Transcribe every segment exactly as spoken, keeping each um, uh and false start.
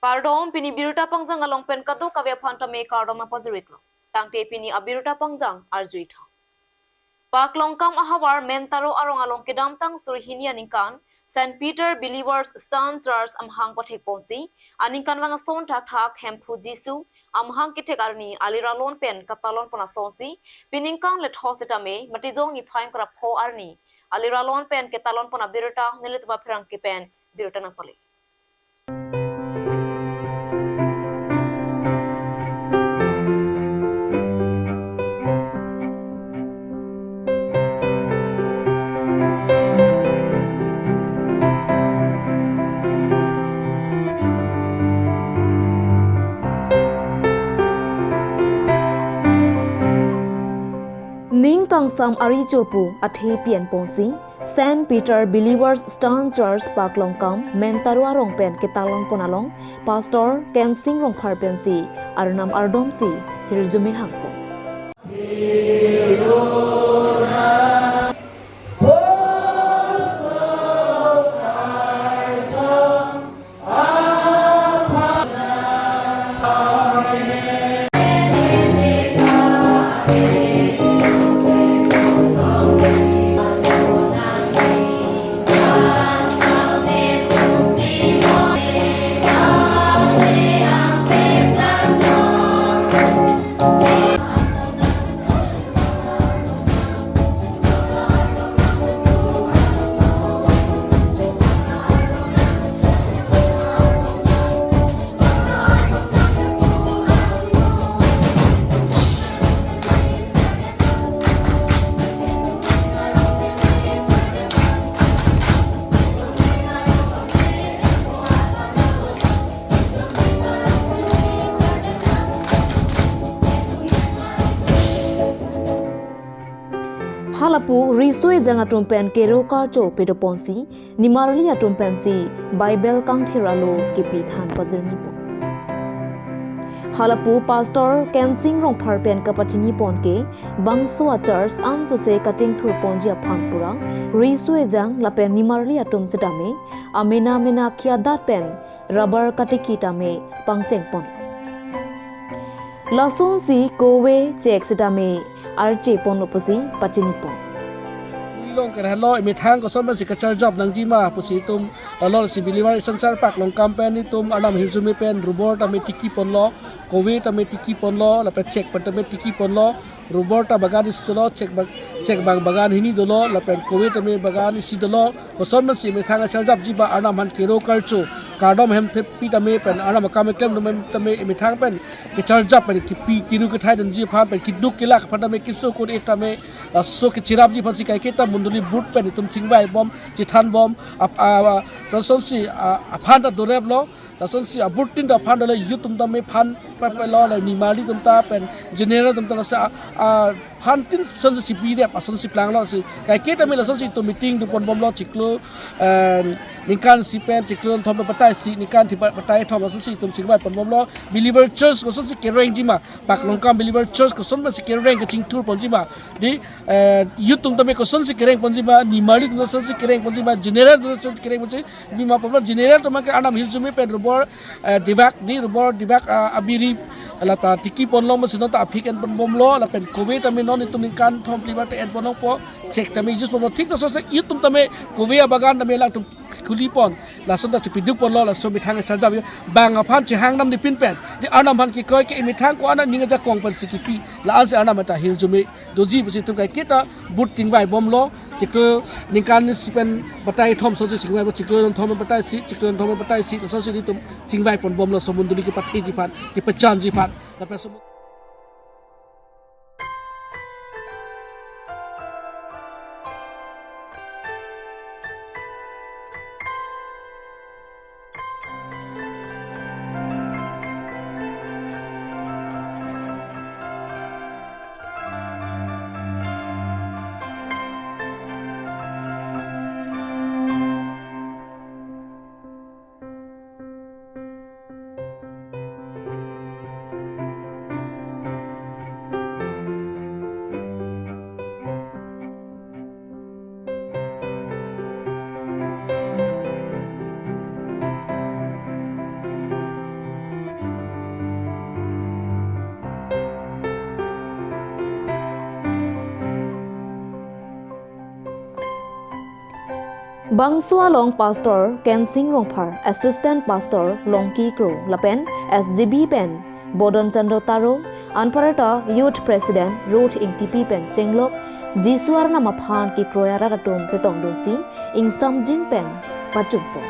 Kardom, pini birta pangjang along pen kadokave aphan tame kardom nangpajir-iklo. Tangte pini abirta pangjang arju-ik tha. Paklongkam ahavar Mentaro arong along kedamtang suri hini aningkan Saint Peter Believers Eastern Church amahang pathek ponsi, aningkanvang ason thakthak Hemphu Jisu amahang kethek arni aliralon pen ketalon pon asonsi, piningkan lethot setame Matijong niphai ingkoi ra pho arni aliralon pen ketalon pon abirta nelitum apherangke pen birta nangpale. Ning kangsam ari chopu athe pi-en ponsi, Saint Peter Believers Eastern Church Paklongkam Mentaro arong pen ketalon pon along Pastor Kensing Rongphar pensi arnam ardomsi hirjume hangpon. Halapu riso ejang atum pen kero karcho pado ponsi, nimarli atum pensi Bible kangthir alo kepi than pajirni pon. Halapu Pastor Kensing Rongphar pen kapachini pon ke, bangso a church ansose kachingthur ponji aphan pura, riso ejang lapen nimarli atum setame, amena mena akhei adat pen rubber katiki tame pangcheng pon. Lasonsi kove chek setame arche ponlo pusi pachini pon. Nilong kerhelo emethang kosonsi kacharjap nangjima pusi itum, alor si Believers Eastern Church Paklongkam pen itum arnam hirjume pen rubber tame tiki ponlo, kove tame tiki ponlo, lapen chek pen tame tiki ponlo, rubber ta bagan isi dolo, chek bag-, chek bang bagan hini dolo, lapen kove tame bagan isi dolo, kosonsi emethang kacharjapji ba arnam aphan kero karcho, kardom hemthepi tame pen arnam akam keklem tame, tame emethang pen kacharjap pen kipi kiru kethai dunji aphan pen kiduk kelak aphan tame keso kun-e tame, laso kachirapji aphansi kaiketa mondoli bur pen itum chingvai bom, chethan bom, ap-, a, a, lasonsi, a, aphan ta doreplo, lasonsi aburtin ta aphan dole youth atum tame phan pa, pa lo, la nimarli atum ta pen general atum ta laso a, a, phan tin sonsi chipi rep asonsi planglo si. Kaiketa me lasonsi itum meeting do pon bomlo chiklo, eh, ningkan isi pen chiklo thom pen batai isi, ningkan thip pen batai thom lasonsi itum chingvai pon bomlo. Believer Church kosonsi kereng jima, Paklongkam Believer Church kosonsi kereng kachingthur ponjima. Di, eh, youth atum tame kosonsi kereng ponjima, nimarli atum kosonsi kereng ponjima, general atum kosonsi kereng ponji. Bima pablo general atum ke arnam hirjume pen rubber, eh, dibak, di rubber dibak, ah, abiri lata tiki ponlo, masi non ta aphi ke-en pon bomlo, lapen kove tame non itum ningkan thom phli ba te-en pon nangpo, chek tame use ponlo, thik ta sose youth atum tame kove abagan tame latum khuli pon, lason ta chipiduk ponlo, laso emethang kacharjap yo, bang aphan chehang damde pinpen, di arnam aphan kekroi ke emethang ko-an aning ajakong pensi kipi, la-ansi arnam ta hirjume doji pusi itum kaiketa bur chingvai bomlo, chiklo ningkan isi pen batai thom sonsi chingvai bom, chiklo thom pen batai isi, chiklo thom pen batai isi, lasonsi itum chingvai pon bomlo, laso mondoli kepatheji aphan, kepachanji aphan. Lapen laso Bangso along Pastor Kensing Rongphar, Assistant Pastor Longki Kro, lapen S G B pen Bodon Chandra Taro, anparta Youth President Ruth Ingtipi pen chenglok Jisu Arnam aphan kekroi arat atum chetongdunsi ingsamjin pen pachunpo.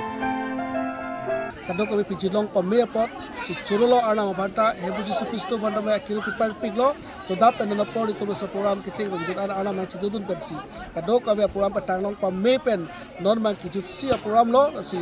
Kadokave pijulong pame apot, si chorolo Arnam aphanta, Hebu Jisu Khristo aphanta me akiru piparpiklo, to dap pen non apor itum so program kecheng bang jut an Arnam nangchidodun pensi. Kadokave program patanglong pame pen non mang kijutsi program lo, si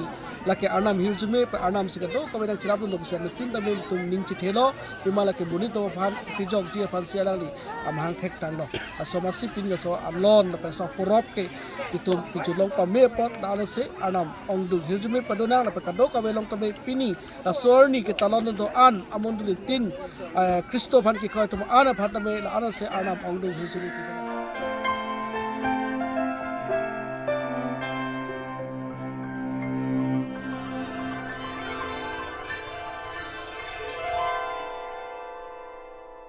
lake Arnam hirjume pen Arnam si kadokave nangchirapdun lo pusi nitin tame itum ning chethelo, pima lake monit atum aphan, pijokji aphan si alangli amahang thektanglo. Aso masi pini aso alon, lapen so porop ke itum pijulong pame apot, la-an si Arnam ongdung hirjume padonang, lapen kadokave along tame pini laso arni ketalon do-an amondoli tin, eh, Khristo aphan kekroi atum an aphan tame la-an si Arnam ongdung hirjume padonang.